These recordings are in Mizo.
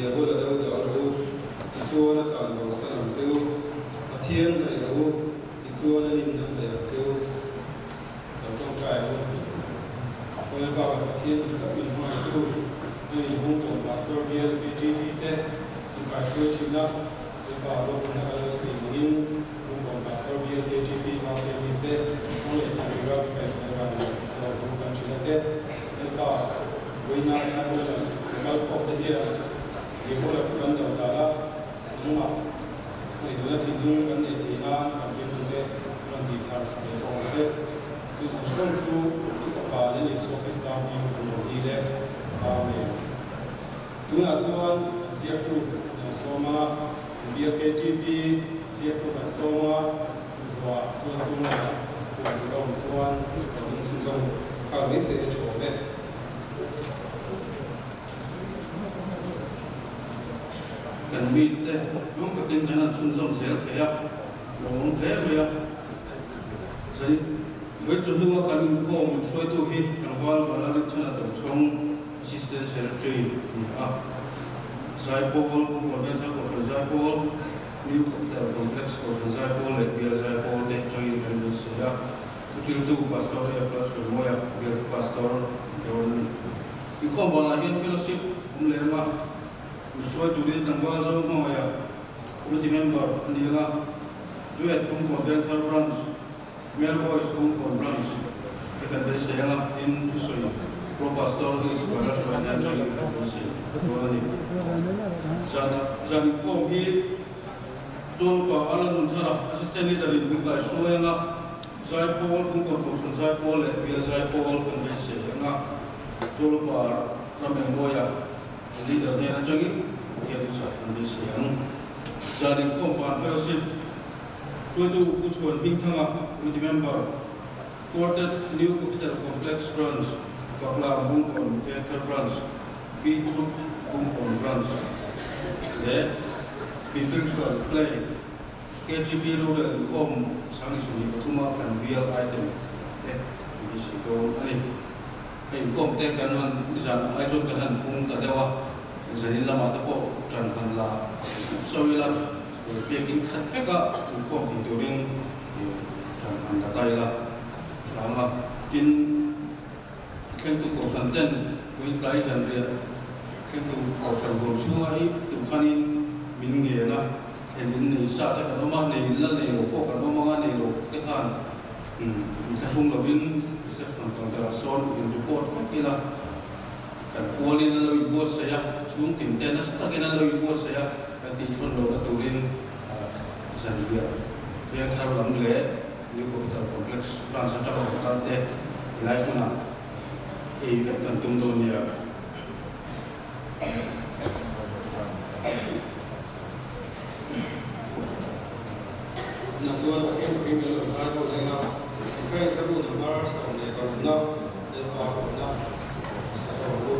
Diabola do dal rawh u, tichuan a tlan bosan ang che u. Pathian hnaih rawh u, tichuan a nin a hnaih ang che u. Lo tawngtai ang u. Kawlpa kan Pathian dik tak min hmangaihtu, a inhawngkawn Pastor Bial KTP te inkaihruai thin a, Lalpa ropuna kan lo sawi angin Hungkawn Pastor Bial KTP RKP te hmang leh thei tura ka kaihhruai avangin a lo hung kan hrilh a che. Lalpa, vawiina kan la kal khawp te hian Jehovah chu kan do dal a, nangmah ngaihtuahna thinlung kan neih theih nan kan rilru te rawn tih thar leh tawh ang che. Chu zawng zawng chu i Fapa Lal Isua Krista hming kan rawn dil e. Amen. Tunah chuan ziaktu kan sawm a, BKTP ziaktu kan sawm a, chuzawah tual chhung lamah huan tur a awm chuan kan tum chhunzawm nghal mai se a tha awm e. Kan mite lung takin kan han chhunzawm zel thei a, lawmawm hle mai a. Zai vawi chawhnu a kan inkawm hruaitu hi tlangval Vanlalrinchhana Tochhawng, Assistant Secretary a ni a. Zaipawl, Pu Conventhar Kohhran Zaipawl, New Capital Complex Kohhran Zaipawl leh Bial Zaipawl te atangin kan beisei a. Thuthiltu Pastor F. Lalchhuanmawia, Bial Pastor ni dawn a ni. Inkhawm banah hian Fellowship awm lem a, inhruai turin tlangval zo hmangaih a, Committee Member a ni ang a, Duet Bungkawn Vengthar Branch, Male Voice Bungkawn Branch te kan beisei ang a, tin thusawi Pro Pastor H. Bala hruai hian tangin kan beisei dawn a ni. Zan zan inkhawm hi Tualupa Alan Nunthara, Assistant Leader in min kaihruai ang a, Zaipawl, Bungkawn Kohhran Zaipawl leh Bial Zaipawl kan beisei ang a, Tualupa Ramengmawia Leader hnen atangin Pathian thuchah kan beisei ang. Zan inkhawm pan Fellowship hruaitu Pu Chhuan Hmingthanga, Committee Member, Quartet New Capital Complex Branch, Fakla Bungkawn Theatre Branch, Pi Group Bungkawn Branch leh Biblical Play KTP rorel inkhawm 2023 kan bial item te an beisei dawn a ni. Hei inkhawm te kan han zan ai chuan kan han phung ta deuh a, zanin lamah te pawh tan han la sup sauh ila, biakin khat veka inkhawm thei turin tan han la ta ila tha ang a. Tin, thlengtu kohhran ten vawiin tlai zanriah thlengtu kohhran huam chhunga ei tur khanin min ngen a, thlen in nei sa te kan awm a, nei la nei lo pawh kan awm ang a, nei lo te khan Inthlahrung lovin reception counter ah sawn in report vek ila, kan kualin an lo inbuatsaih a, chhungtin te nasa takin an lo inbuatsaih a, kan tihthlawn lohna turin zanriah veng thar lam leh New Capital Complex branch atanga rawn kal te helai hmunah ei vek kan tum dawn nia. Na chuan Pathian takin kan lo zai dawn reng a, Ukraine hla number 16 na Lalpa kohna sa ho ang u.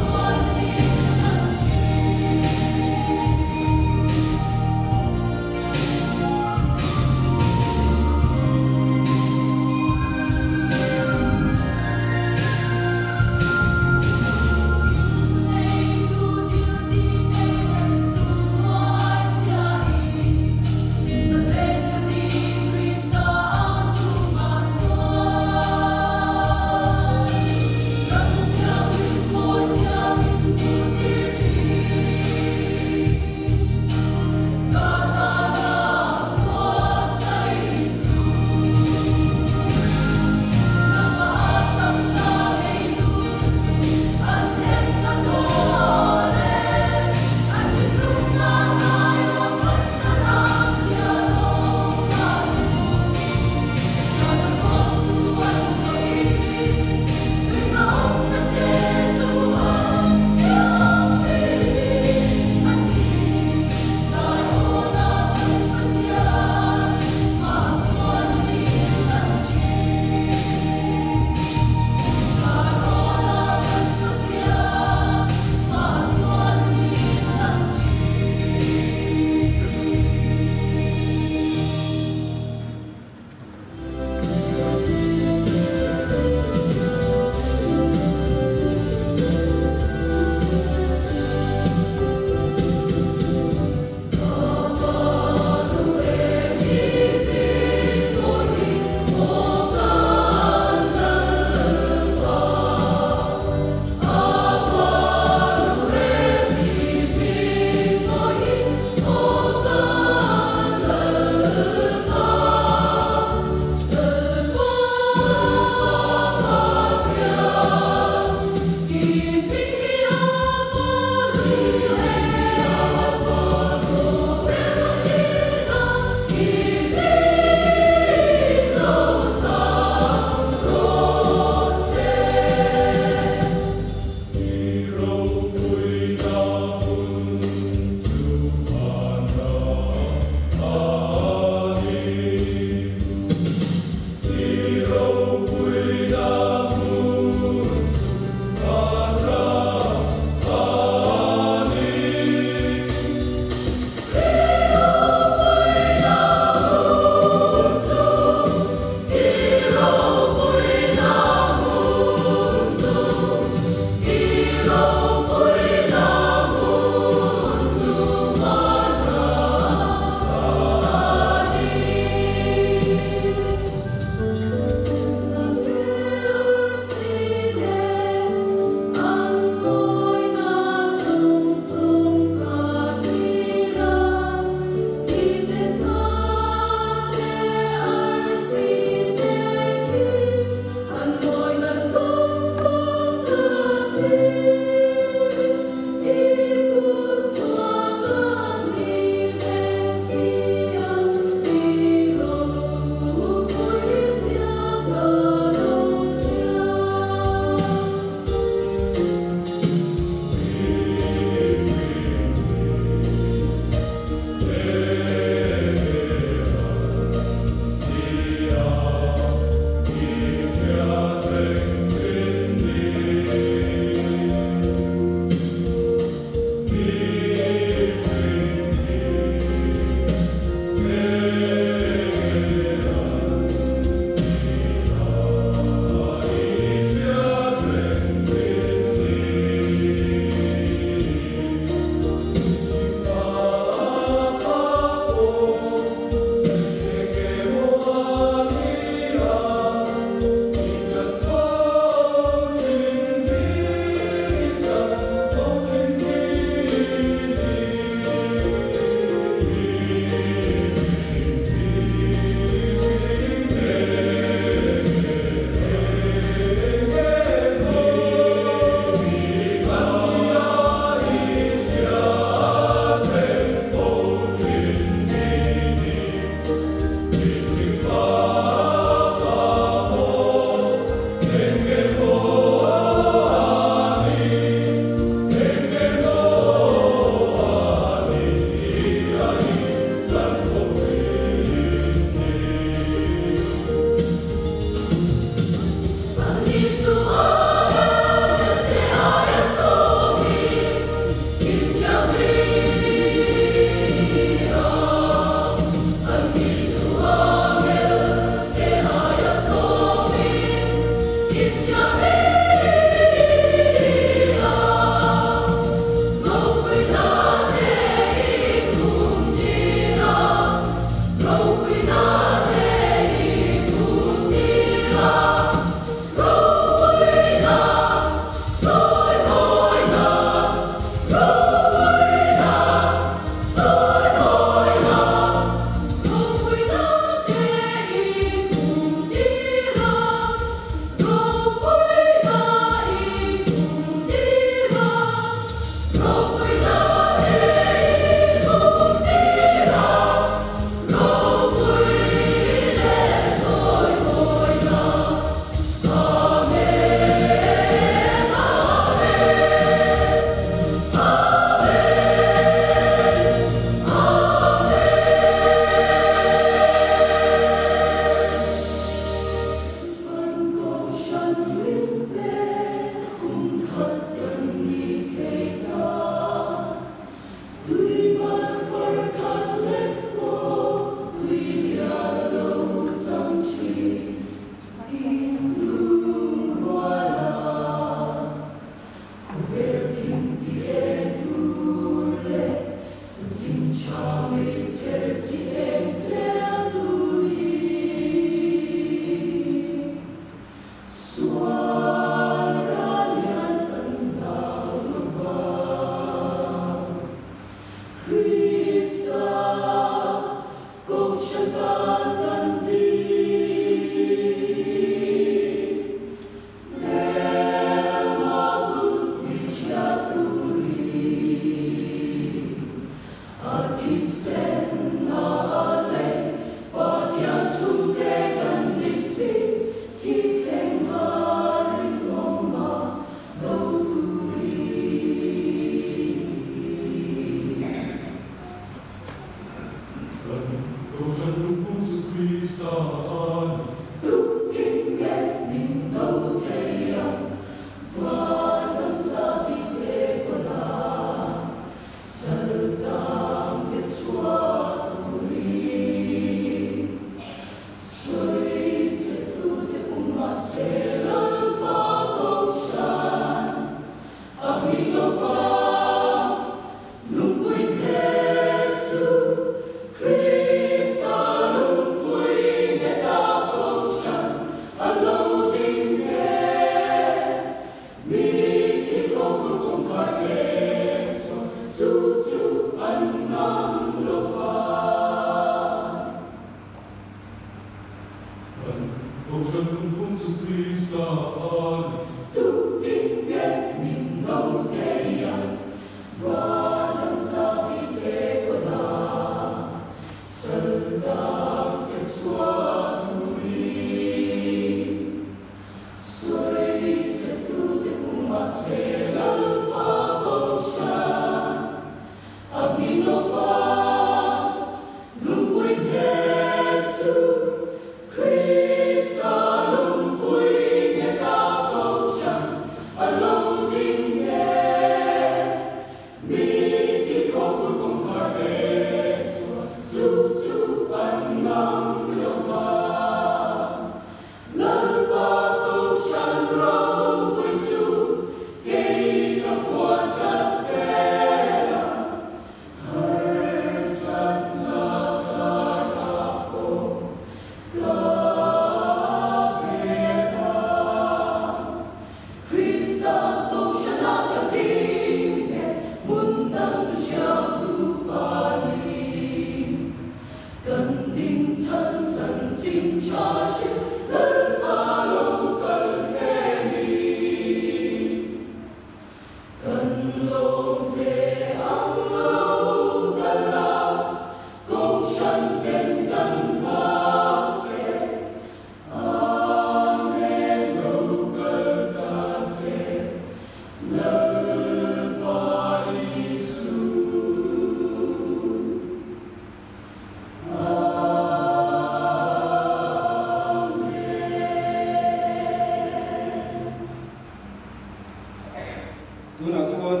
Tunah chuan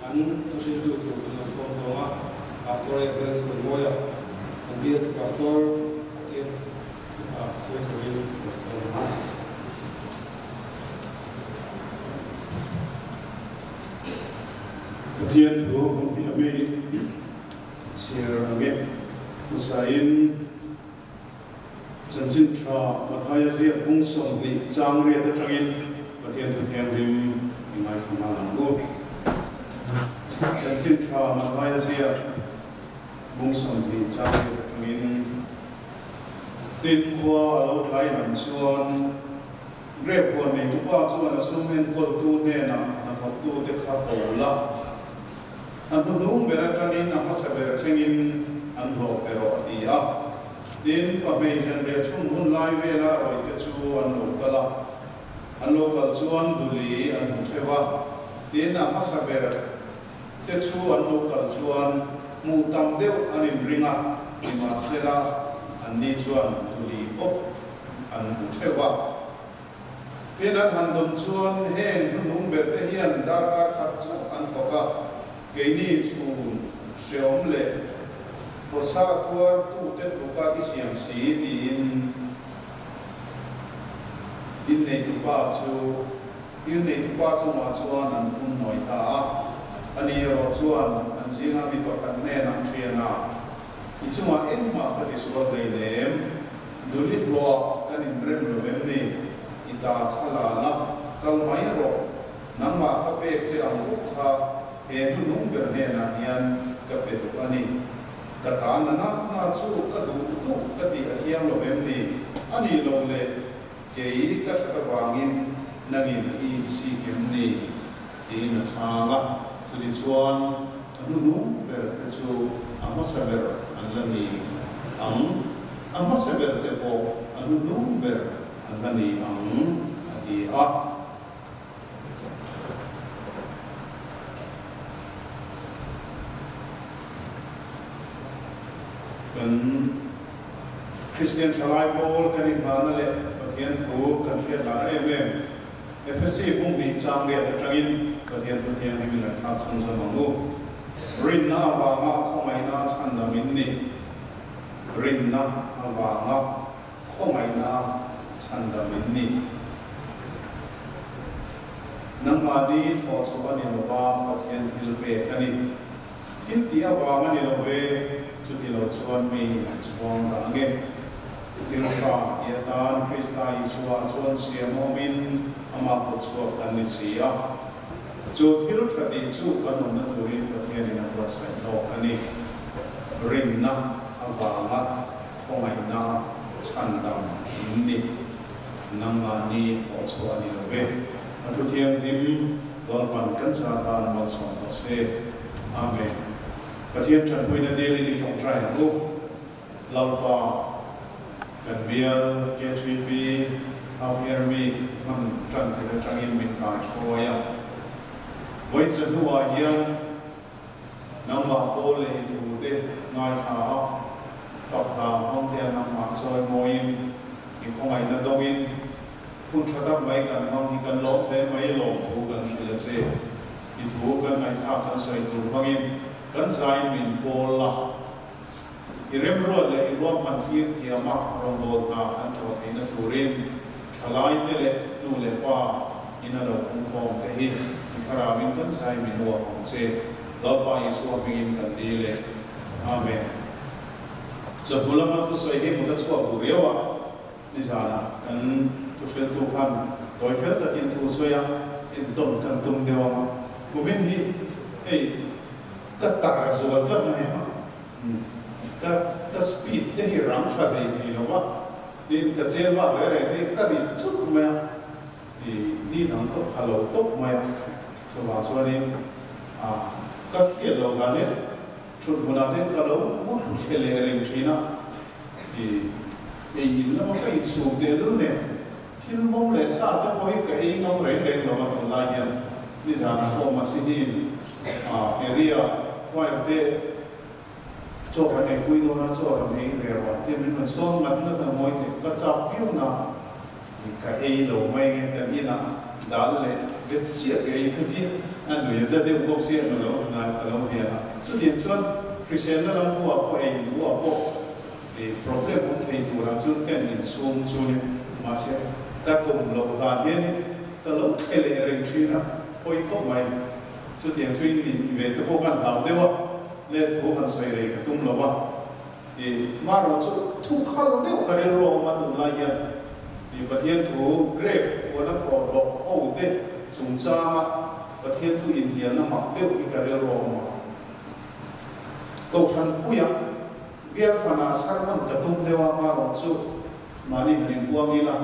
an thuhriltu tur kan lo sawm zawng a, Pastor FL Chhuanmawia kan biak Pastor Pathian thutha sawi turin kan lo sawm ang. Pathian thu hmuh hi a mi chhiar ang e. Hmasain Chanchin tha Mathaia ziak bung 20 chang riat atangin Pathian thu thianghlim i ngaithla nghal ang u. Chanchin tha Mathaia ziak bung 20 chang riat atangin Tin khua a lo tlai lam chuan Grape huan neitupa chuan a sum enkawltu hnenah hnathawktute kha ko la, a hnuhnung ber atangin a hmasa ber thlengin an hlawh pe rawh a ti a. Tin, pahmei zanriah chhun hun lai vela rawihte chu an lo kal a, an lo kal chuan duli an hmu theuh a. Tin, a hmasa ber te chu an lo kal chuan hmuh tam deuh an inring a, nimahsela anni chuan duli bawk an hmu theuh a. Tin, an han dawn chuan heng hnuhnung ber te hian darkar khat chauh an thawk a, keini chhun hreawm leh khawsa tuar tute tluka i siam si tiin inneitupa chu inneitupa chungah chuan an phun nawi ta a. Ani erawh chuan an zinga mi pakhat hnenah thian a, I chungah engmah ka tisual hleinem. Duli hlawh kan inrem lo em ni? I ta kha la la, kal mai rawh. Nangmah ka pek che ang bawk kha he hnunung ber hnenah hian ka pe duh a ni. Ka ta na na na chu ka duh duh ka tih a thiang lo em ni? A nih loh le, kei ka that avangin nangin i insik em ni? Tiin a chhang a. Chutichuan a hnuhnung ber te chu a hmasa ber an la ni ang, a hmasa ber te pawh a hnuhnung ber an la ni ang, a ti a. Kan Kristian thalai pawl kan inhmahna leh Pathian thu kan hriat lar em em. Efesi bung hnih chang riat atangin Pathian thu thianghlim in a thlak chhunzawm ang u. Rinna avanga khawngaihna chhandam in ni. Rinna avanga khawngaihna chhandam in ni. Nangmahni thawhchhuah a ni lo va, Pathian thil pek a ni. Thil tih avang a ni lo ve, chuti lo chuan mi in an chhuang dah ang e. Thil tha ti atan Krista Isua chuan siam awmin amah kutchhuak kan ni si a. Chu thil tha tih chu kan awmna turin Pathianin a buatsaih lawk a ni. Rinna avanga khawngaihna chhandam in ni. Nangmahni thawhchhuah a ni lo ve. A thu thianghlim Lalpan kan zah tan malsawm tawh se. Amen. Pathian tanpuina dilin i tawngtai ang u. Lalpa, kan bial KTP Half Year Meet hman tan tir atangin min kai hruai a. Vawi chahnuah hian nangmah pawl leh i thute ngaithla a, fak hla hmangtea nangmah chawi mawiin i khawngaihna dawngin hun tha tak mai kan hmang hi kan lawm hle mai lawmthu kan hrilh a che. I thu kan ngaihthlak kan sawi tur hmangin kan zain min pawl la. I remruat leh i ruahman thlir thiama rawngbâwl hna kan thawh theihna turin thalaite leh nu leh pa ina lo pungkhawm te hi i thlarauin kan zai min uap ang che. Lalpa Isua hmingin kan dil e. Amen. Chawhnu lama thusawi hi mut a chhuak duh riau a, nizanah kan thuhriltu khan tawi fel takin thu sawi a, entawn kan tum deuh ang a, kumin hi hei ka tar zual tlat mai a. Ka ka speed te hi rang tha thei thei lo va, tin ka chel vak reh reh te hi ka rit chut mai a, i ni dang ka pha lo tawp mai a, chuvang chuanin ah ka hriat loh dan hian thut hmunah te ka lo hmu thle leh reng thin a, i ei in lama ka insum tehlul nen thil mawm leh sa te pawh hi ka ei ngam reng reng lo a tunlai hian nizanah pawh Masihiin ah area choir te chaw kan ei pui dawn a chaw rawn ei ve rawh tih min rawn sawm ngat ngat a mawi teh ka chak viau na ka ei lo mai nge kan inah dal leh vet chiah ka ei ka ti a nui a za deuh bawk si a nu lo ngai ka lo hnial a chutiang chuan hriselna lam thu ah pawh ei in thu ah pawh i problem awm thei turah chuan ka insum chu ni mahse ka tum loh hlan hianin ka lo thle leh reng thin a pawi khawp mai. Chutiang chu in in ve te pawh khan hlau deuh a, let thu han sawi rei ka tum lo va. I marawh chu thu khal deuh ka rilru a awm a tunlai hian i Pathian thu grape huana thawh hlawh ho te chungchanga Pathian thu inhnialna mak deuh hi ka rilru a awm a. Kohhran puia bial fanah sermon ka tum deuh a marawh chu mahni han inpuang ila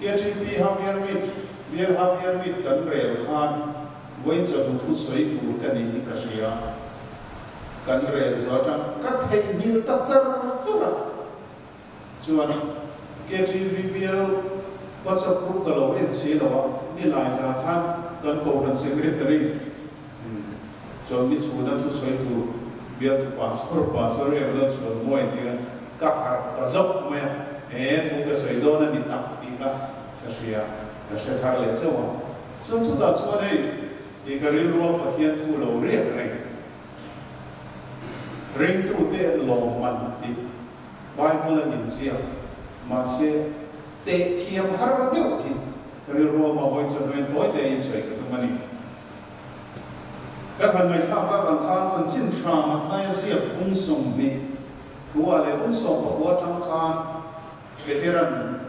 KTP half year meet bial half year meet kan rel khan Vawiin chawhnu thu sawi tur ka nih hi ka hria. Kan rel zo atang ka theihnghilh ta char char a. Chuan KTVPL WhatsApp group ka lo en si lo a, nilai thla khan kan Kohhran Secretary chuan ni chhuna thu sawi tur bialtu pastor, Pastor Evelyn Chhuanmawi tia ka harh ta zawk mai a, he thu ka sawi dawn a ni tak tih kha ka hria, ka hre thar leh chauh a. Chuan chutah chuan hei i ka rilrua Pathian thu lo riak reng ringtute lawmman tih Bible a inziak mahse teh thiam har deuh hi ka rilrua mah vawi chuan hnuaiin tawi te in sawi ka tum a ni. Ka han ngaihthlak tak ang khan chanchin tha Mathaia ziak bung 20 thu ah leh bung 19 atang khan Petera'n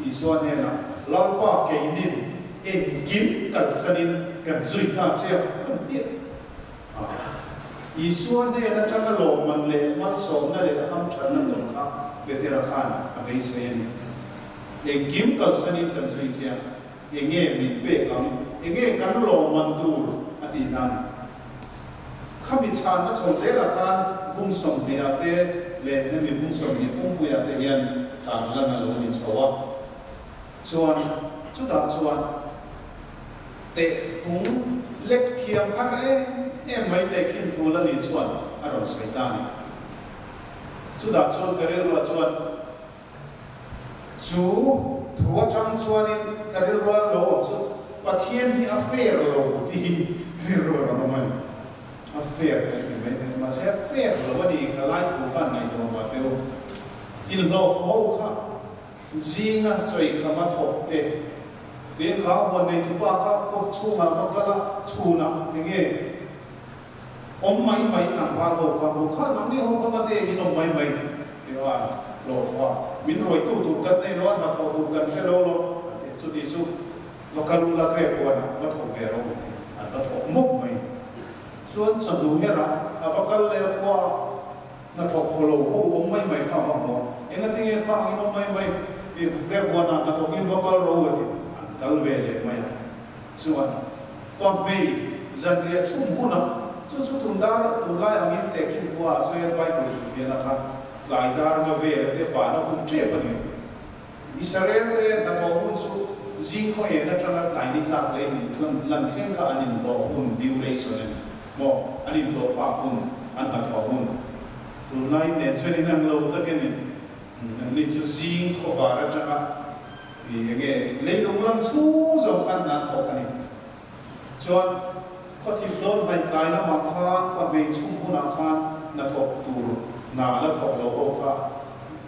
Isua hnenah, Lalpa, keinin engkim kalsanin kan zui ta che a, an ti a. Isua hnen atanga lawmman leh malsawmna leh hamthanna tawn kha Petera khan a beisei a ni. Engkim kalsanin kan zui che a, enge min pek ang, enge kan lawmman tur a tih na a ni. Khami chhanna chho zelah khan bung 20 ah te leh hemi bung 20 pumpuiah te hian tan lan a lo ni chho a. Chuan chutah chuan tehfung lek thiam har em em mai tehkhin thu la ni chuan a rawn sawi ta a ni. Chutah chuan ka rilruah chuan Chu thu atang chuanin ka rilrual lo awm chu Pathian hi a fair lo tih hi rilru a rawn awm a ni. A fair kan ti mai thei, mahse a fair lo a ni ka lai thu khan ngaihtuah mah teh u. Inhlawh ho kha zinga chawikhama thawk te, Tin kha huan neitupa kha kawt chhungah va kal a, chhunah eng nge awm mai mai tlangval ho kha hmu kha nangni ho kha ngate in awm mai mai tih a hlawhfa min ruaitu tur kan nei lo a, hnathawh tur kan hre lo lo a ti a, chuti chu va kal ula grep huanah va thawk ve rawh u tih an va thawk mawp mai. Chuan chawhnu herah a va kal leh a khua a. Hnathawk haw lo ho awm mai mai kha va hmuh a, engati nge kha angin awm mai mai tih rep huanah hnathawkin va kal ro a ti. An kal ve leh mai a. Chuan pahmei zanriah chhum hunah chu chu tun dar tunlai angin tehkhin thua a sawi a, Bible hrilhfiahna kha tlai dar nga vel a te bahna hun tep a ni. Israel te hnathawh hun chu zing khaw en atanga tlai ni tlak leh in lan thleng kha an inhlawh hun duration a ni maw? An inhlawh fak hun, an hnathawh hun. Tunlai nen chuan in ang lo tak a ni. Anni chu zing khaw var atanga ih enge leilung lam chhung zawng khan hna an thawk a ni. Chuan khawthim dawn hnaih tlai lamah khan pahmei chhung hunah khan hnathawk tur hna la thawk lo ho kha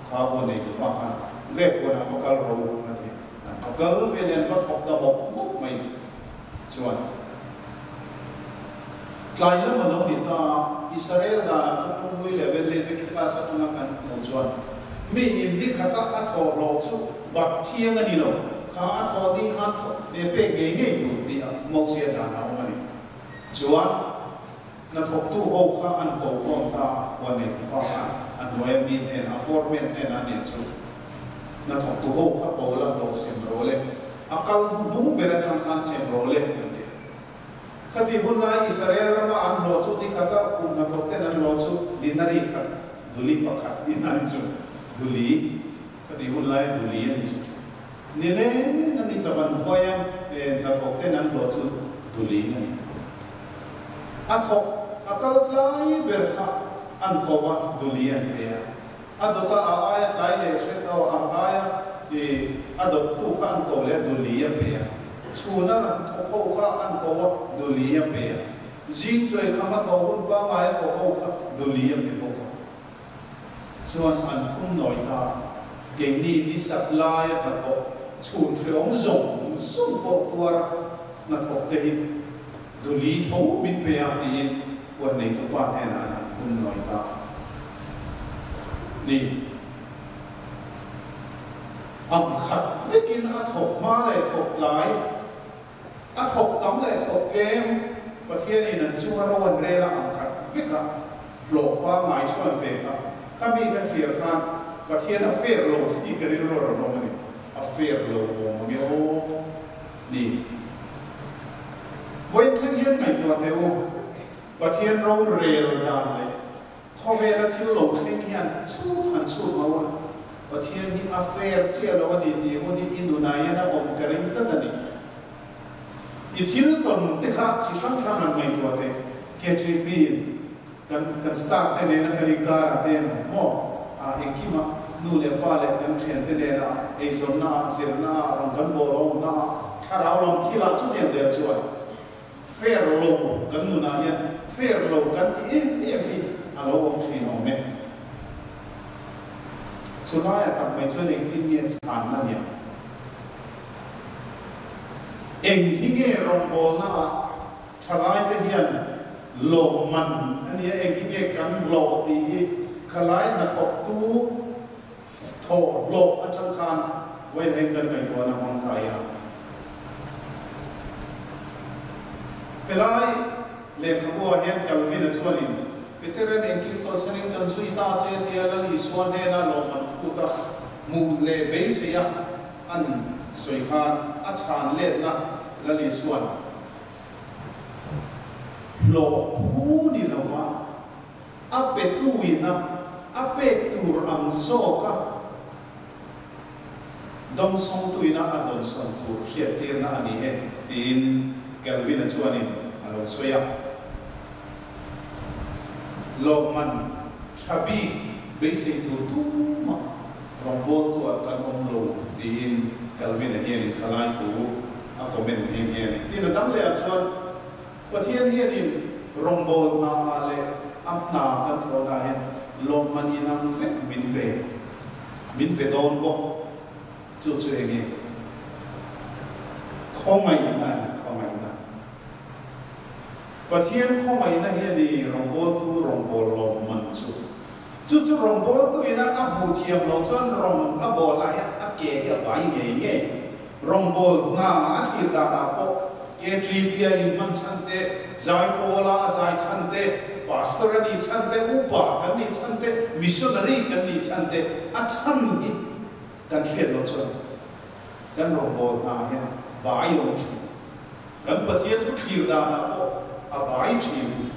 kha aw nei tu pa khan grep huanah va kal ro a ti. An va kal ve leh an va thawk ta mawp mawp mai. Chuan tlai lam a lo ni ta a, Israel danah thuthlung hlui level Leviticus atanga kan hmuh chuan mi in ni khata a thawhhlawh chu bat thiang a ni lo. Kha a thawh ni khan thawh ve pek ngei ngei tur tih a Mosia dan a awm a ni. Chuan hnathawktu ho kha an ko khawm ta a, huan nei thupa khan a hnuaia mi hnenah, a foreman hnenah a nia chu, hnathawktu ho kha ko la hlawh sem rawh le, a kal hnuhnung ber atang khan sem rawh le, an ti. Khati hun lai Israel rama an hlawh chu ni khata kum hnathawk ten an hlawh chu dinari khat, duli pakhat tihna a ni chu, duli. Ka tih hun laia duli a ni chu. Nileng a ni tlavan huaia hnathawk ten an hlawh chu duli a ni. A thawk a kal tlai ber kha an ko va, duli an pe a. A dawta a aia tlai leh hret aw a aia a dawttu kha an ko leh a, duli a pe a. Chhuna ran thawk ho kha an ko a, duli a pe a. Zing chuai khama tho hun pangngai a thawk ho kha duli a pe bawk a. Chuan an phun nawi ta. Keini ni sat laia hnathawk chhun hreawm zawng zawng pawh tuar hnathawk te hi duli tho min pe a tiin huan neitupa hnenah an han phun nawi ta ni. Ang khat vekin a thawk hma leh thawk tlai, a thawk tam leh thawk tlem Pathianin an chunga ro an rel a ang khat vek a, hlawh pangngai chu an pek a, khami ka thlir khan Pathian a fair lo tih ka rilru a rawn awm a ni. A fair lo awm ang e aw ni. Vawiin thleng hian ngaihtuah teh u, Pathian ro rel dan leh khawvela thil lo thleng hian chhut han chhut mau a, Pathian hi a fair chiah lo a ni tih hun hi i nunah hian a awm ka ring tlat a ni. I thil tawn te kha chi hrang hrang han ngaihtuah teh, KTP in kan kan star te nena kan inkar ah te emaw maw ah engkima nu leh pa leh kan thian te nena eizawnna ah zirna ah rawn kan bawr awmna ah thlarau lam thil ah chutiang zel chuan fair lo kan nunah hian fair lo kan ti em em hi a lo awm thin awm e. Chulai a tak mai chuan engtin nge chhanna nia? Eng hi nge rawngbawlna ah thalai te hian lawmman a nia, eng hi nge kan hlawh tih hi khalai hnathawktu thawh hlawh atang khan vawiin kan ngaihtuahna hmang ta ila. Helai lehkhabu ah hian Calvin-a chuanin Peter-a'n engkim kalsanin kan zui ta che tia Lal Isua hnena lawmman phut a hmuh leh beisei a an sawi khan a chhan letna Lal Isua'n hlawh phu ni lova a petuina a pek tur ang zawka dawngsawngtuina a dawnsawn tur hriattirna a ni e tiin Calvin-a chuanin a lo sawi a. Lawmman tha bik beisei tur tumah rawngbawltuah kan awm lo tiin Calvin-a hianin thalai thu a comment nghe nghe a ni. Tin, a dang lehah chuan Pathian hianin rawngbawlhna ah leh a hna kan thawhna hian lawmman inang vek min pe, min pe dawn bawk. Chu chu eng nge? Khawngaihna a ni, khawngaihna. Pathian khawngaihna hi a ni rawngbawltu rawngbâwl lawmman chu. Chu chu rawngbawltu ina a hmuh thiam loh chuan rawng a bawl ah hian a ke hi a bai ngei ngei. Rawngbâwl hna a thlir danah pawh ke tripia inhman chhan te, zaipawla a zai chhan te, pastor a nih chhan te, upa kan nih chhan te, missionary kan nih chhan te a chhan hi kan hriat loh chuan kan rawngbâwl hna hian bai a awm thin. Kan Pathian thu thlir danah pawh a bai thin.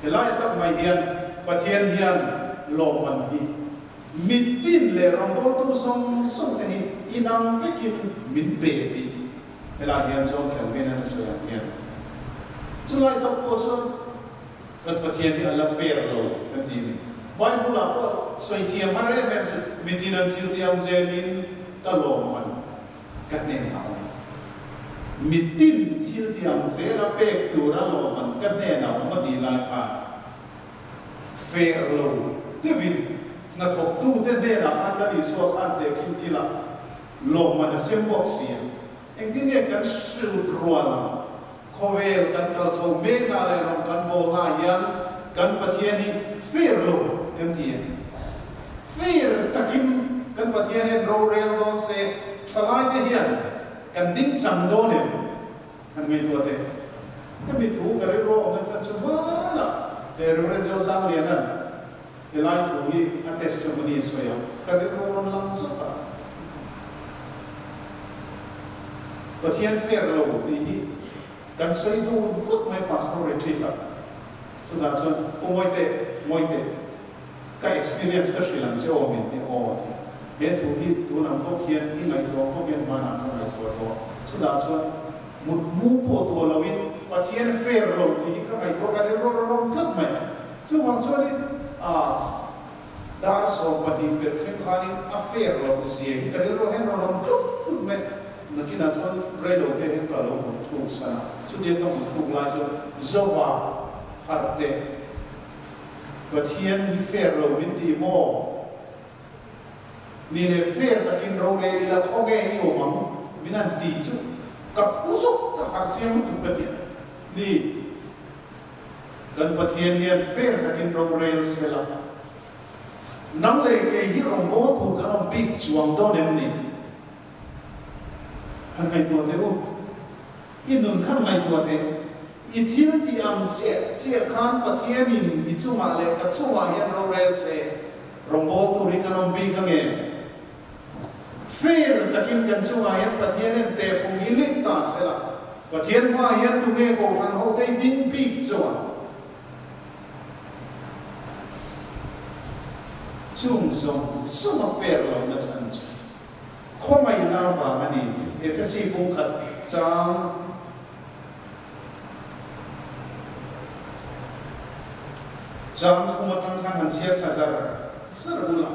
Helai tak mai hian Pathian hian lawmman hi mitin leh rawngbawltu zawng zawng te hi inang vekin min pe tih helai hian John Calvin-a'n a sawi ang hian chulai tak pawh chuan kan Pathian hi a la fair lo kan ti a ni. Bible-ah pawh sawi thiam har em em chu mitin an thil tih ang zelin ka lawmman Ka hnenah awm. Mitin thil tiang zela pek tura lawmman ka hnenah awm a tih lai khan fer lo deuhin hnathawktute hnenah khan kan Isua khan tehkhin thilah lawmman a sem bawk si a. Engtin nge kan hrilh rual ang? Khawvel kan kal chho mekna leh rawng kan bawlna hian kan Pathian hi fair lo kan ti a. Fair takin kan Pathian hian rorel dawn se thalaite hian kan ding chang dawn em? Kan ngaihtuah teh. Hemi thu ka rilru awm na chan chu hmanah he Reverend Zosangliana'n helai thu hi a testimony sawi a, ka rilru rawn lang zawk a. Pathian fair lo tih hi kan sawi dun vak mai Pastor retreat ah. Chutah chuan Pu Mawite, Mawite, ka experience ka hrilh ang che aw min ti aw ti. He thu hi tun ang bawk hian i ngaihtuah bawk hian hmanah ka ngaihtuah tawh. Chutah chuan mut mu pawh tuah loin Pathian fair lo tih hi ka ngaihtuah ka rilru a rawn tlat mai. Chuvang chuanin ah. Dar 12 per thleng khanin a fair lo zia hi ka rilru hian rawn awm tlut tlut mai. Nakinah chuan reilo te hian ka lo hmu thluk san a, chutiang ka hmu thluk lai chuan Zova harh teh, Pathian hi fair lo min ti maw? Ni leh fair takin rorel ila khawnge i awm ang min han ti chu ka phu zawk ka harh chiang lutuk ka ti a ni. Kan Pathian hian fair takin rorel se la, nang leh kei hi rawngbâwl tur kan awm bik chuang dawn em ni? Han ngaihtuah teh u. I nun khan ngaihtuah teh. I thil tih ang chiah chiah khan Pathianin i chungah leh ka chungah hian rorel se, rawngbâwl tur hi kan awm bik ange? Fair takin kan chungah hian Pathian hian tehfung hi lit ta se la, Pathian hmaah hian tunge Kohhran hotei ding bik chuan chung zawng zawng a fair lohna chhan chu khawngaihna avang a ni. Efesi bungkhat chang chang thum atang khan han chhiar thla zar zar bula.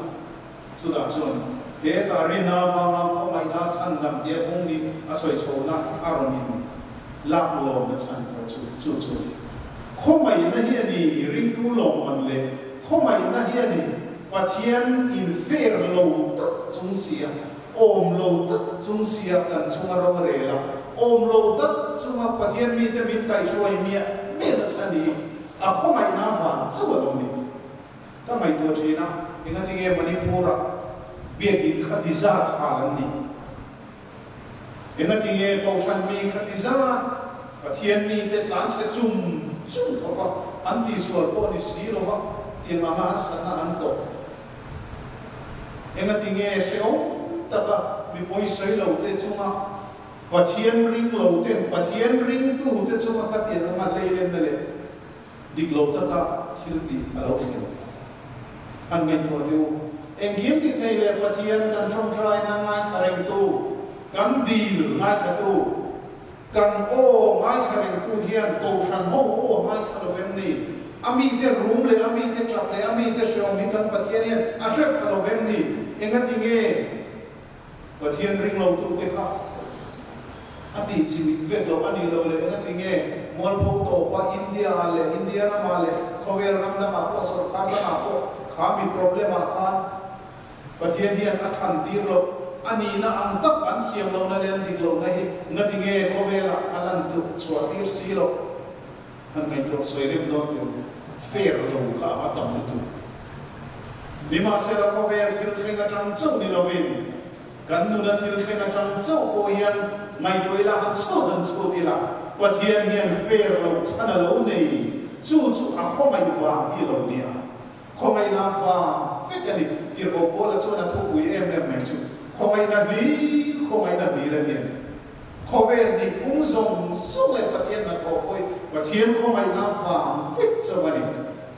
Chutah chuan hetah rina avanga khawngaihna chhan dam tia bung nih a sawi chhohna a rawn in lak lawmna chhan pawh chu chu chu a ni. Khawngaihna hi a ni ringtu lawmman leh khawngaihna hi a ni Pathian in fair lo tak chung sia, awm lo tak chung sia kan chunga ro a rel a, awm lo tak chunga Pathian mite min kaihhruai miah miah na chhan hi a khawngaihna avang chauh a lo ni. Ka ngaihtuah thin a, engatinge Manipur-ah biakin kha ti zat hal an nih? Engatinge Kohhran mi kha ti zat, Pathian mite tlanchhe chum chum khawpa an tihsual pawh ni si lova tiang anga harsatna an tawh? Engatinge hrehawm taka mi pawisawi lote chunga Pathian ring loten Pathian ringtute chunga kha tiang anga leilenna leh Dik lo taka thil tih a lo thlen. Han ngaihtuah teh u. Engkim ti thei leh Pathian kan ṭawngṭaina ngaithla rengtu, kan dil ngaithlatu, kan aw ngaithla rengtu hian Kohhran ho aw a ngaithla lo vem ni? A mite rum leh a mite ṭap leh a mite hreawm hi kan Pathian hian a hrep thla lo vem ni? Engati nge? Pathian ring lo tute kha a tih chimit vek loh a nih loh leh engati nge mualpho tawpa India ah leh India ramah leh khawvel ram dangah pawh sorkar dangah pawh kha mi problem ah khan Pathian hian a than tir loh. A nihna ang tak an thiam lohna leh an dik lohna hi ngatinge khawvelah a lan tuk chhuah tir si loh? Han ngaihtuah sawi rem dawn teh u, fair lo kha a va tam lutuk. Nimahsela khawvel thil thleng atang chauh ni lovin kan nuna thil thleng atang chauh pawh hian ngaihtuah ila han chhut han chhut ila Pathian hian fair loh chhan a lo nei, chu chu a khawngaih vang hi lo nia. Khawngaihna vang vek a ni. Tirhkoh Paula chuan a thupui em em mai chu khawngaihna hlir, khawngaihna hlir a ti a ni. Khawvel nih phung zawng zawng leh Pathian hnathawh pawh hi Pathian khawngaihna vang vek chauh a ni.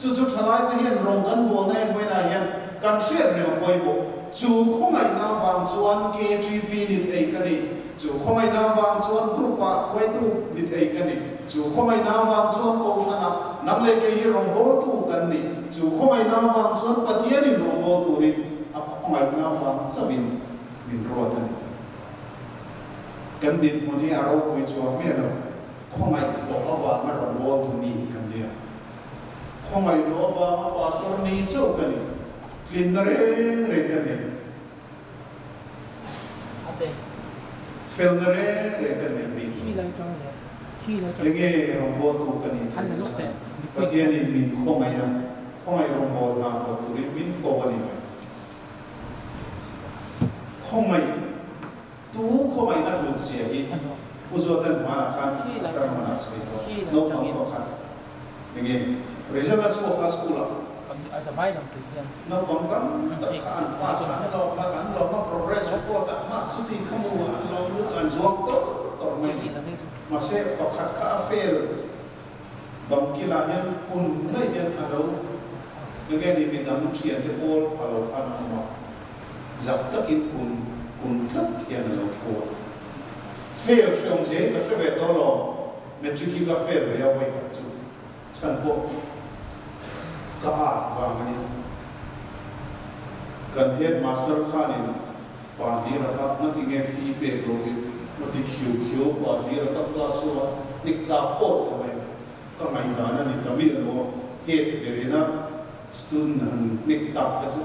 Chu chu thalaite hian rawng kan bualna en vawiinah hian kan hriat reng a pawimawh. Chu khawngaihna vang chuan KTP ni thei ka ni. Chu khawngaihna vang chuan group-ah hruaitu ni thei ka ni. Chu khawngaihna vang chuan Kohhranah nang leh kei hi rawngbawltu kan ni. Chu khawngaihna vang chuan Pathianin rawngbâwl turin a khawngaihna vang chauhin min ruat a ni. Kan dinhmun hi a ropui chuang miah lo. Khawngaih loh avanga rawngbâwltu ni kan nia. Khawngaih loh avanga pastor ni chauh ka ni. Tlinna reng reng ka nei. Felna reng reng ka nei bik lo. Enge rawngbawltu ka nih theih chhan? Pathianin min khawngaih a, khawngaih rawngbâwl hna thawk turin min ko a ni mai. Khawngaih tu khawngaihna hlut zia hi Pu Zuatan hmanah khan a sermon ah sawi tawh. Naupang pawh khan Enge result a chhuak a school ah naupang tam tak kha an pass a, an lawm a, an lawm a progress report ah mah chuti kha mu an lawm lut an zuang tawrh tawrh mai ni. Mahse pakhat kha a fail bang kilah hian kun ngaih hian a lo enge ni midang thiante pawl a lo khan a awm a, zak takin kun kun tlat hian a lo thu a. Fail hreawm zel ka hre ve tawh alawm. Matric hi ka fail ve a vawi khat chu chhan pawh ka art vang a nia. Kan head master khanin pa hlir a kha ngati nge fee pek lo hi a ti khiu khiu pa hlir a kha class ho a hnik ta pawt ta mai ka ngaihdan a ni ta miah lo a head berin a student han hnik tak te chu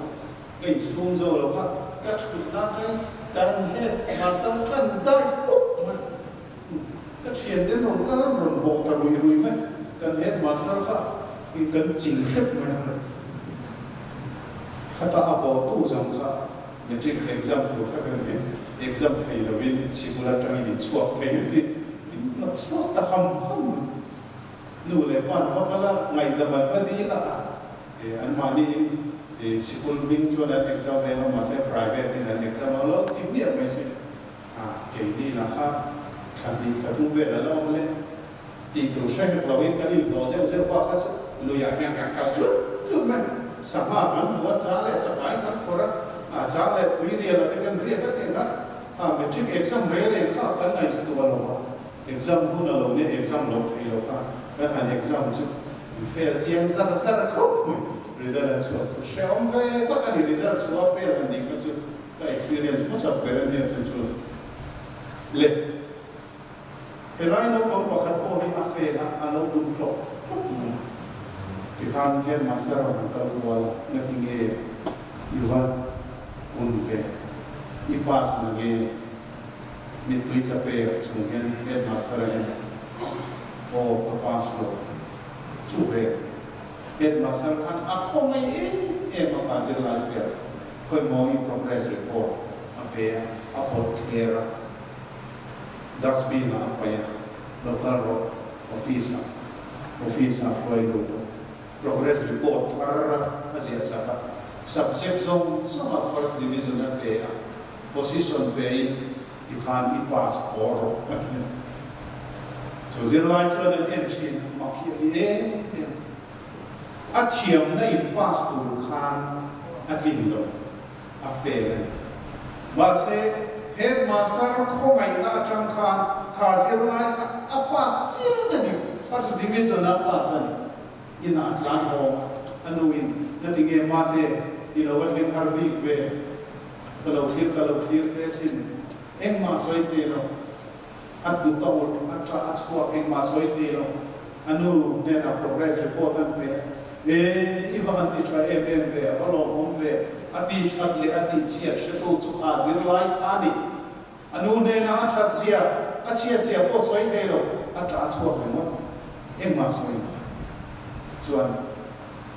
ka inchhung zo lo kha ka thut dan kai kan head master kan dive pawp mai. Ka thian te rawn kal rawn bawk ta rui rui mai, kan headmaster kha i kan ching hrep mai a, khata a bawhtu zawng kha matric exam tur kha kan exam thei lovin sikul atangin in chhuak thei a ti, in la chhuak ta ham ham mai. Nu leh pa an va kal a, ngaihdam an va dil a, anmahni sikul hming chuan an exam ve ang a, mahse private in an exam ang lo ti hmiah mai si. A, keini lah kha thla hnih thla thum vel a la awm le. Tih tur hre hek loin kan inhlawh zeuh zeuh bak kha chu luiah hian kan kal tlut tlut mai. Sangha kan vua cha leh chakai kan khawrh a, a cha leh tui rial a te kan riak a tih kha a matric exam rel eng kha kan ngaihtuah lo a, exam hun a lo nia exam loh theih loh kha kan han exam chu in fail chiang zar zar khawp mai. Result an chhuak chu hrehawm ve tak a ni, result chhuah a fail han nih kha chu. Ka experience hmasa ber a nia chu chu le. Helai naupang pakhat pawh hi a fail a, a lo dum hlawk hlawk mai. Tikhan headmaster a rawn kal kual a, Ngatinge i va kun ve, i pass na nge? Mittui tla pek chung hian headmaster a en a, Aw ka pass lo. Chu ve, headmaster khan a khawngaih em em a ka zirlai fail. Khawimawi progress report a pe a, a pawt thler a, dustbin ah a paih a, lo kal rawh office ah, office ah hruai lut a, progress report thar a a ziah sak a, subject zawng zawng ah first division a pe a, position pe in tikhan i pass haw rawh a ti a. Chu zirlai chuan an en thin a, mak hi a ni em em. A thiamna in pass tur khan a tlin lo, a fail a ni. Mahse, headmaster khawngaihna atang khan kha zirlai kha a pass chiang a ni, first division a pass a ni. Inah a tlan haw, a nu in, Ngatinge mate, i lo va thleng har bik ve, ka lo thlir ka lo thlir che asin, engmah sawi thei lo. A hnuk a ulh, a ṭah a chhuak, engmah sawi thei lo. A nu hnenah progress report an pe. E, i va han ti ṭha em em ve, a va lawmawm ve. A tih that leh a tih chhiat hretu chu kha zirlai kha a ni. A nu hnenah a that zia, a chhiat zia pawh sawi thei lo, a ṭah chhuak ringawt. Engmah sawi lo chuan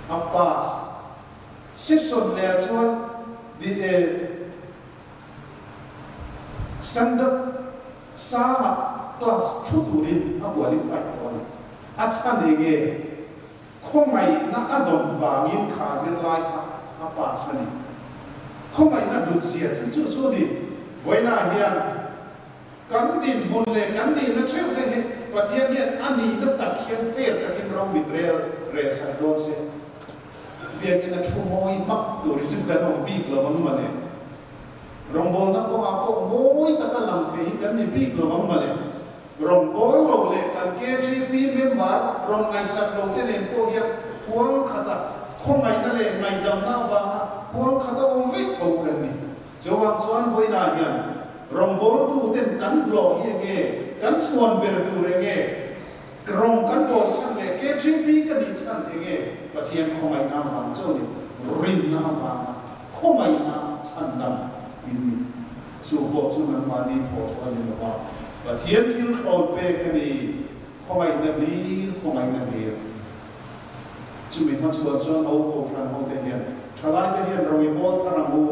a pass. Session leh ah chuan di e standard sangah class thu turin a qualified tawh a ni. A chhan enge? Khawngaihna a dawn vangin kha zirlai kha a pass a ni. Khawngaihna hlutzia chu chu chu a ni. Vawiinah hian kan dinhmun leh kan nihna theuh te hi Pathian hian a nihna tak hian fair takin ro min rel rel sak dawn se. Biakinn a thu mawi hmak tur hi chu kan awm bik lo ang mawle. Rawngbawlna kawngah pawh mawi taka lang thei hi kan ni bik lo ang mawle. Rawngbâwl lo leh kan KGP member rawn ngaihsak lo te nen pawh hian huang khata khawngaihna leh ngaihdamna avanga huang khata awm vek tho kan ni. Chuvang chuan vawiinah hian rawngbâwltu ten kan hlawh hi enge, kan chhuan ber tur enge, rawng kan bawl chhan leh KGP ka nih chhan enge Pathian khawngaihna avang chauh ni, rinna avanga khawngaihna chhandam in ni. Chu pawh chu nangmahni thawh chu a ni lo va, Pathian thil thlawn pek a ni, khawngaihna hlir, khawngaihna hlir. Chumi hmachhuah chuan ho kohhran hote hian, Thalaite hian ro i bawl thar ang u,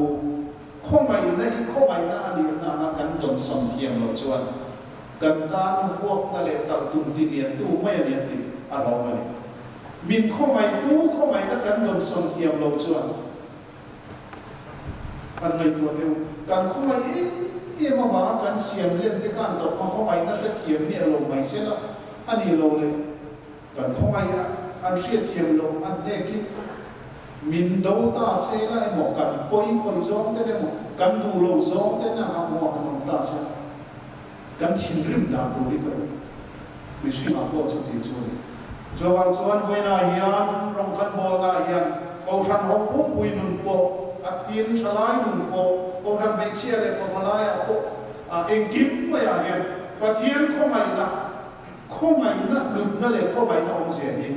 khawngaihna hi khawngaihna a nihna anga kan dawnsawm thiam loh chuan kan tan vuakna leh talh tum ti liantu mai a ni a tih a hlawm a ni. Min khawngaihtu khawngaihna kan dawnsawm thiam loh chuan, Kan ngaihtuah deuh. Kan khawngaih em em avanga kan siam len te khan tawp kha khawngaihna hrethiam miah lo mai se la, a ni lo le. Kan khawngaih a, an hriathiam loh a hnekin min do ta se la emaw, kan pawi khawih zawng ten emaw, kan duh loh zawng ten a hmuak an awm ta se la, kan thinrim dan tur hi ka duh. Mihringah pawh chuti chu a ni. Chuvang chuan vawiinah hian rawng kan bawlnaah hian Kohhran ho pumpui nun pawh, a tin thalai nun pawh, Kohhran hmeichhia leh pavalaiah pawh a engkim maiah hian Pathian khawngaihna, khawngaihna hlutna leh khawngaihna awmzia hi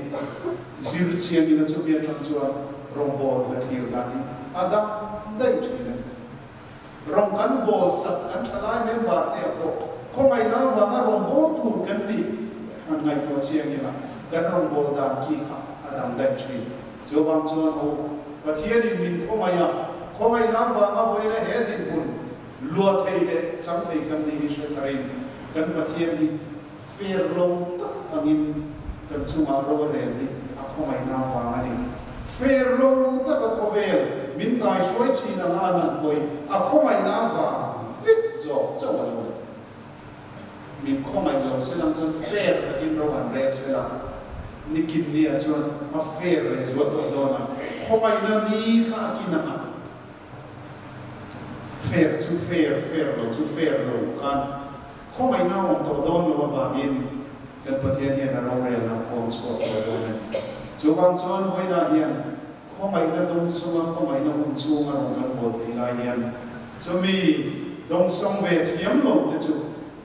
zir chiangin a chumi atang chuan rawngbawl ka thlir dan hi a dang daih thin a ni. Rawng kan bawl sak kan thalai member te ah pawh khawngaihna avanga rawn bawl tur kan ni han ngaihtuah chiang ila kan rawn bawl dan ki kha a dang daih thin. Chuvang chuan aw Pathianin min khawngaih a, khawngaihna avanga vawiina he dinhmun lua thei leh chang thei kan ni hi hre tharin kan Pathian hi fair lo tak angin kan chungah ro a rel hi a khawngaihna avang a ni. Fair lo taka khawvel min kaihruai thin anga a nat pawhin a khawngaihna avang vek zawk chauh a lo ni. Min khawngaih lo se lang chuan fair takin ro an rel se la, nikin nia chuan a fair leh zual tawh dawn a, khawngaihna ni kha a kin ang a. Fair chu fair, fair lo chu fair lo khan Khawngaihna a awm tawh dawn lo avangin kan Pathian hian a rorelna a pawm chhuak tawh dawn a ni. Chuvang chuan vawiinah hian khawngaihna dawngsawng a khawngaihna hun chhung a rawn kan bawl thei lai hian chumi dawngsawng ve thiam lo te chu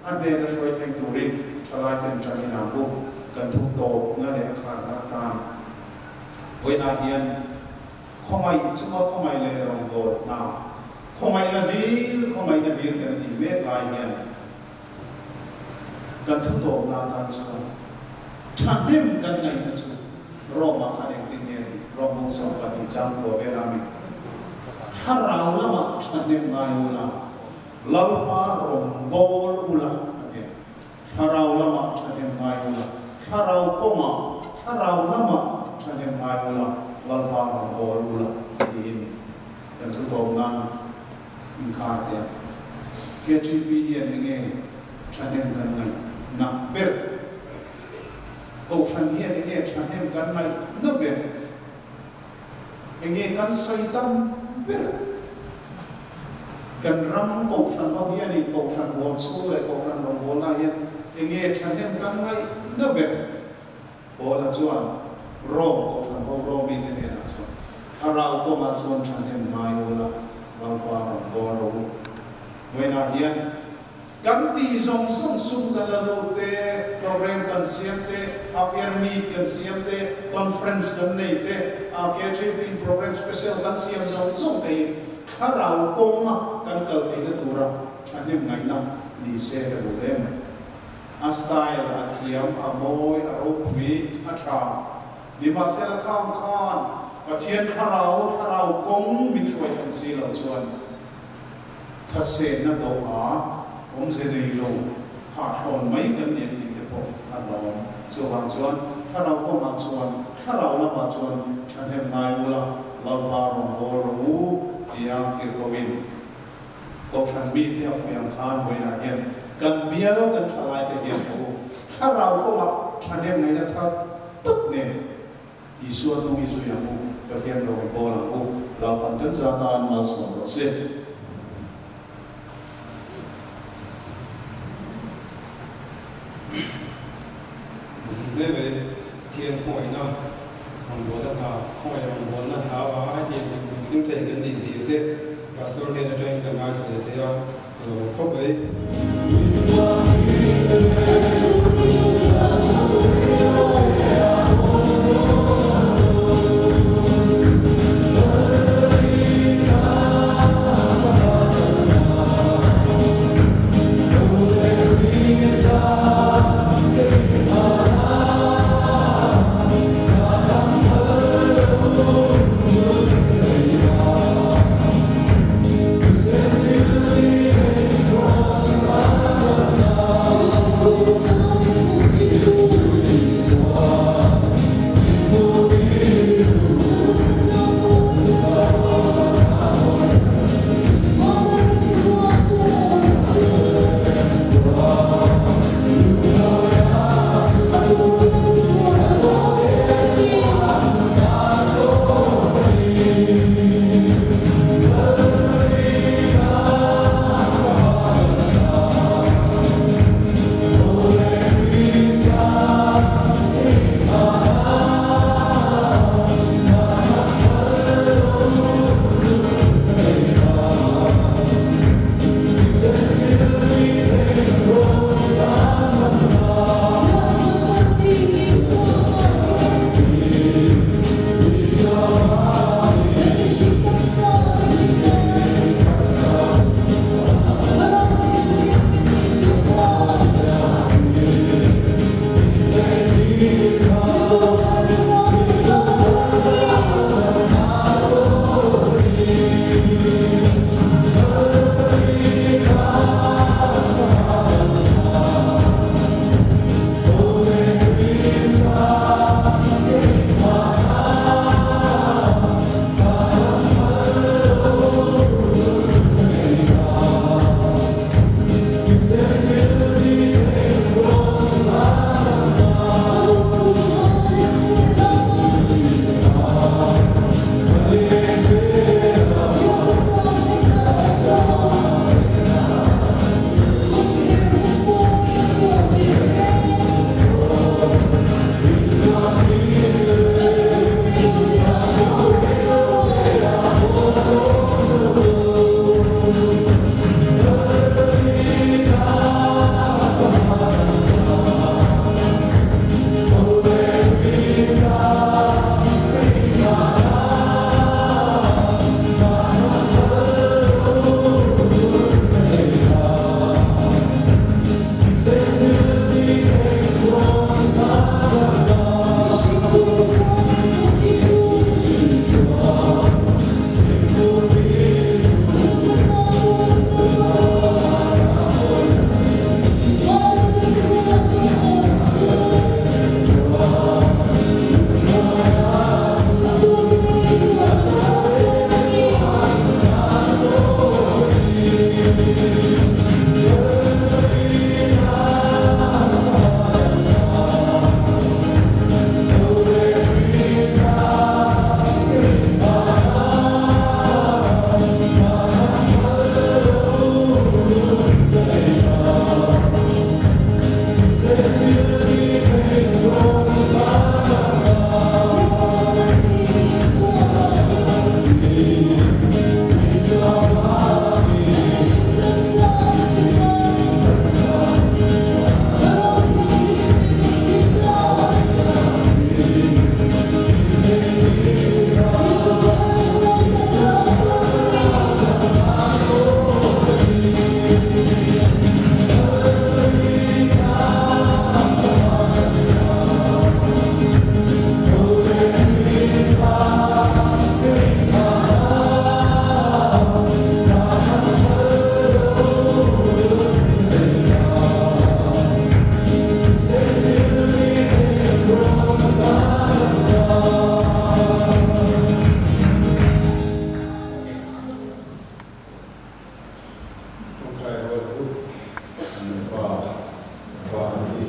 a hnena hruai thleng turin thalai ten tan in ang u kan thu tawpna leh a kharna atan vawiinah hian Khawngaih chunga khawngaih leh rawngbâwl hna, khawngaihna hlir, khawngaihna hlir kan tih mek lai hian kan thu tawpna atan chuan thahnem kan ngaihna chu Rome-ah khan engtin nge ni? Rome bung 12 chang kua vela mi thlarau lamah thahnem ngai ula, Lalpa rawngbâwl ula a ti a. Thlarau lamah thahnem ngai ula, thlarau kawngah thlarau lamah thahnem ngai ula, Lalpa rawn bawl ula tiin kan thu tawp nan inkhar teh ang. KTP hian enge thahnem kan ngaih na ber? Kohhran hian enge thahnem kan ngaih na ber? Enge kan sawi tam ber? Kan ram kohhran ho hianin kohhran huam chhung leh kohhran rawngbawlna hian enge thahnem kan ngaihna ber? Paula chuan Rome kohhran ho Rome mite hnenah chuan, Thlarau kawngah chuan thahnem ngai ula, Lalpa rawngbâwl rawh u. Vawiinah hian. Kan ti zawng zawng sum kan la lut te, program kan siam te, half year meet kan siam te, conference kan nei te, K3P program special kan siam zawng zawng te hi thlarau kawnga kan kal theihna tura thahnem ngaihna ni se ka duh hle mai. A style a thiam, a mawi, a ropui, a tha. Nimahsela khang khan Pathian thlarau, thlarau kawng min hruai than si lo chuan Thasenna dawha awmze nei lo hahthlawn mai kan ni an tih te pawh a hlawm. Chuvang chuan thlarau kawngah chuan thlarau lamah chuan thahnem ngai ula Lalpa rawn bawl rawh u tia tirhkohin Kohhran mite a fuih ang khan vawiinah hian kan bial kan thalai te hian ka u thlarau kawngah thahnem ngaihna thar tak nen Isua hnung i zui ang u, Pathian rawng i bawl ang u, Lalpan kan za tan malsawm rawh se. Hle mai, Pathian khawngaihna rawngbawlna hna, khawngaih rawngbawlna hna avanga hetiang eng eng thleng thei kan nih zia te Pastor hnen atangin kan ngaithla leh thei a, ka lo awm khawp mai. Van hi.